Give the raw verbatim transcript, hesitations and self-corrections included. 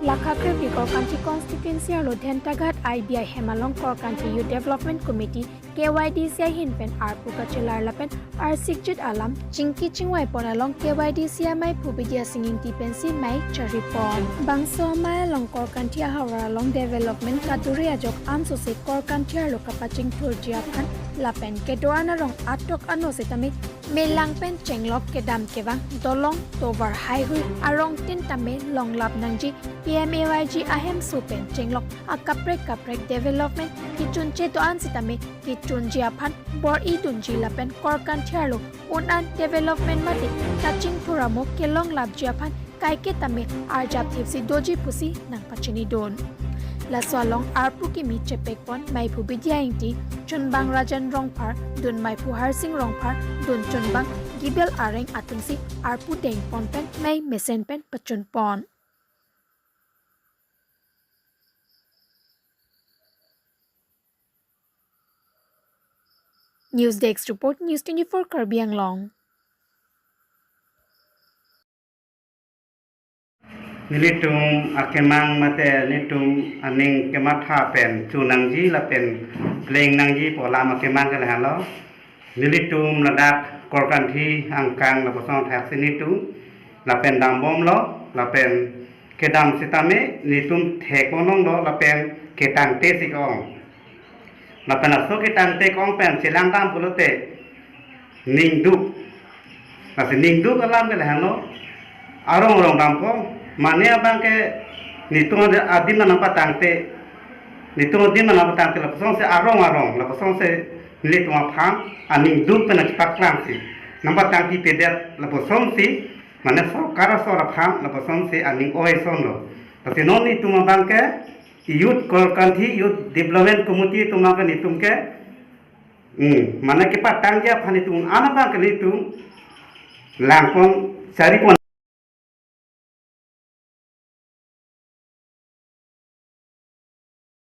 Lakha krepli Korkanthi constituency arlo Dhentaghat I B I hem along Korkanthi Youth Development Committee, K Y D C ahin pen arpu kachelar lapen arsikjit alam chingki chingvai pon along K Y D C amei Phu Bidya Sing Ingti pensi mei chari pon. Bangso amei along Korkanthi ahavar along development kaduri ajok ansose Korkanthi arlo kapachingthurji aphan lapen kedo-an arong atok ano setame melang pen chenglok, kedam kevang, dolong tovar haihui arong tin tame longlap nangji, P M A Y G ahemso pen chenglok akaprek kaprek development kechunche do-an setame kechunji aphan bor-i dunji lapen Korkanthi arlo un-an development mate kachingthur amo kelonglapji aphan kaike tame arjap thipsi doji pusi nangpachinidun. Laso along arpu kimi chepek pon mei Phu Bidya Ingti, chunbang Rajen Rongphar, dun mei Phu Harsing Rongphar, dun chunbang Gibel Areng atumsi arpu deng pon pen mei mesen pen pachun pon. News Desk Report, News twenty-four Karbi Anglong. Nelitum akemang mate nelitum aning kematha pen chunangji lapen pleng nangji pu alam akemang ke lahenlo. Nelitum ladak Korkanthi angkang lapuson thaksi nelitum lapen dambomlo lapen kedam setame nelitum thek-onong lo lapen ketangte si ke-ong. Lapen laso ketangte ke-ong pen chelangdam pulote ningduk. Lasi ningduk alam ke lahenlo, arong arong dampo, mane abang ke nelitum adim nangpatangte, nelitum adim nangpatangte lapusonsi arong arong lapusonsi nelitum aphan aningduk pen nangchepaklangsi nangpatangpipedet lapusonsi, mane sorkar asor aphan lapusonsi aning oi sonlo. Lasi non nelitum abang ke Youth Korkanthi Youth Development Committee atum abang ke nelitum ke, hmm, mane kepatangji aphan nelitum an abang ke nelitum langpon chari pon